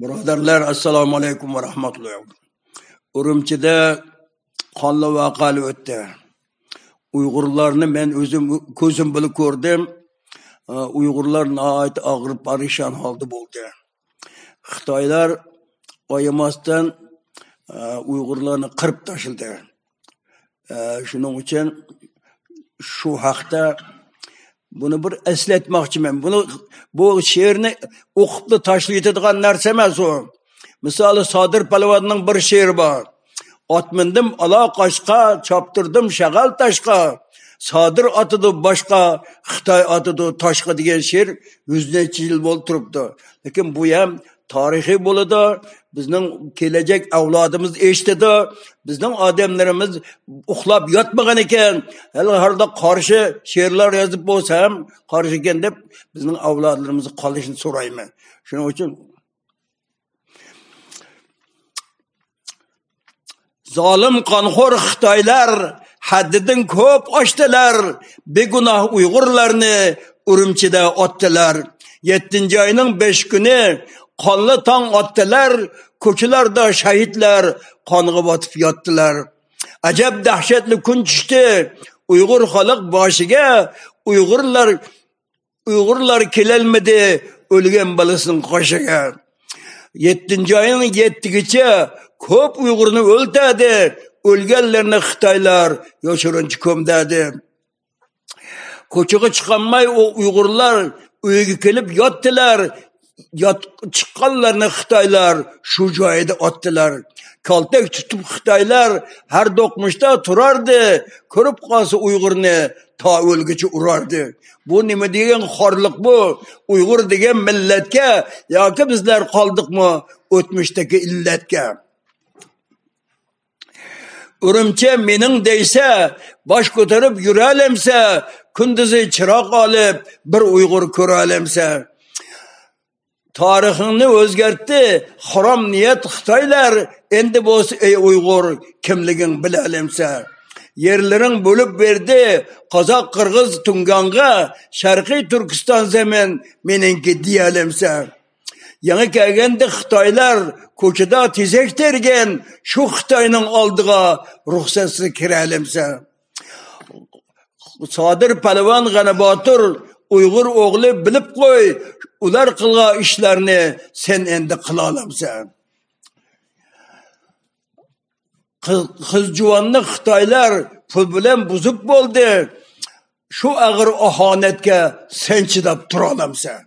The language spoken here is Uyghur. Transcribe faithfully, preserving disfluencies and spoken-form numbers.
بۇرادەرلەر، ئەسسالامۇ ئەلەيكۇم ۋە رەھمەتۇللاھى. ئۈرۈمچىدە قانلىق ۋەقەلەر ئۆتتى. ئۇيغۇرلارنى مەن ئۆزۈم كۆزۈم بىلەن كۆردۈم. ئۇيغۇرلار ناھايىتى ئاغرىپ پەرىشان ھالدا بولدى. خىتايلار ئايىماستىن ئۇيغۇرلارنى قىرىپ تاشلىدى. شۇنىڭ ئۈچۈن شۇ ھەقتە بۇنى بىر ئەسلەتمەكچىمەن. بۇنى، بۇ شېئىرنى ئوقۇپلا تاشلىۋېتىدىغان نەرسە ئەمەس ئۇ. مىسالى، سادىر پەلۋاننىڭ بىر شېئىرى بار. «ئات مىندىم ئالا قاشقا، چاپتۇردۇم شاغال تاشقا. سادىر ئاتىدۇ باشقا، خىتاي ئاتىدۇ تاشقا» دېگەن شېئىر يۈز نەچچە يىل بولۇپ تۇرۇپتۇ. لېكىن بۇ ھەم تارىخىي بولىدۇ. بىزنىڭ كېلەچەك ئەۋلادىمىز ئېشىتىدۇ. بىزنىڭ ئادەملىرىمىز ئۇخلاپ ياتمىغان ئىكەن. ھەل ھالدا قارشى شېئىرلار يازىپ بولسا ھەم قارشى ئىكەن دەپ بىزنىڭ ئەۋلادلىرىمىزغا قالىشىنى سورايمەن. شۇنىڭ ئۈچۈن زالىم قانخور خىتايلار ھەددىدىن كۆپ ئاشتىلار، بىگۇناھ ئۇيغۇرلارنى ئۈرۈمچىدە ئاتتىلار. يەتتىنچى ئاينىڭ بەش كۈنى قانلى تاڭ ئاتتىلار، كوچىلاردا شاھىتلار قانغا باتىپ ياتتىلار. ئەجەب دەھشەتلىك كۈن چۈشتى ئۇيغۇر خەلق باشىگە، ئۇيغۇرلار ئۇيغۇرلار كېلەلمىدى ئۆلگەن بالىسىنىڭ قېشىغا. يەتتىنچى ئاينىڭ يەتتىگىچە كۆپ ئۇيغۇرنى ئۆلتۈردى. ئۆلگەنلەرنى خىتايلار يوشۇرۇنچە كۆمدۈردى. كوچىغا چىقالماي ئۇ ئۇيغۇرلار ئۆيگە كېلىپ ياتتىلار. يات-، چىققانلارنى خىتايلار شۇ جايدا ئاتتىلار. كالتەك تۇتۇپ خىتايلار ھەر دوقمۇشتا تۇراردى. كۆرۈپ قالسا ئۇيغۇرنى تا ئۆلگۈچە ئۇراردى. بۇ نېمە دېگەن خارلىق بۇ؟ ئۇيغۇر دېگەن مىللەتكە ياكى بىزلەر قالدۇقمۇ ئۆتمۈشتىكى ئىللەتكە؟ ئۈرۈمچى مېنىڭ دەيسە، باش كۆتۈرۈپ يۈرەلەمسە، كۈندۈزى چىراغ ئالىپ بىر ئۇيغۇر كۆرەلەمسە؟ تارىخىڭنى ئۆزگەرتتى خارام نىيەت خىتايلار، ئەمدى بولسا ئەي ئۇيغۇر كىملىكىڭ بىلەلەمسە؟ يەرلىرىڭ بۆلۈپ بەردى قازاق، قىرغىز، تۇڭگانغا، شەرقىي تۈركىستان زېمىن مېنىڭكى دېيەلەمسە؟ يېڭى كەلگەندە خىتايلار كوچىدا تېزەك تەرگەن، شۇ خىتاينىڭ ئالدىغا رۇخسەتسىز كىرەلەمسە؟ سادىر پەلۋان، غەنى باتۇر، ئۇيغۇر ئوغلى بىلىپ قوي، ئۇلار قىلغان ئىشلارنى سەن ئەمدى قىلالامسەن؟ قىز، قىز جۇۋاننى خىتايلار پۇل بىلەن بۇزۇپ بولدى. شۇ ئېغىر ئاھانەتكە سەن چىداپ تۇرالامسەن؟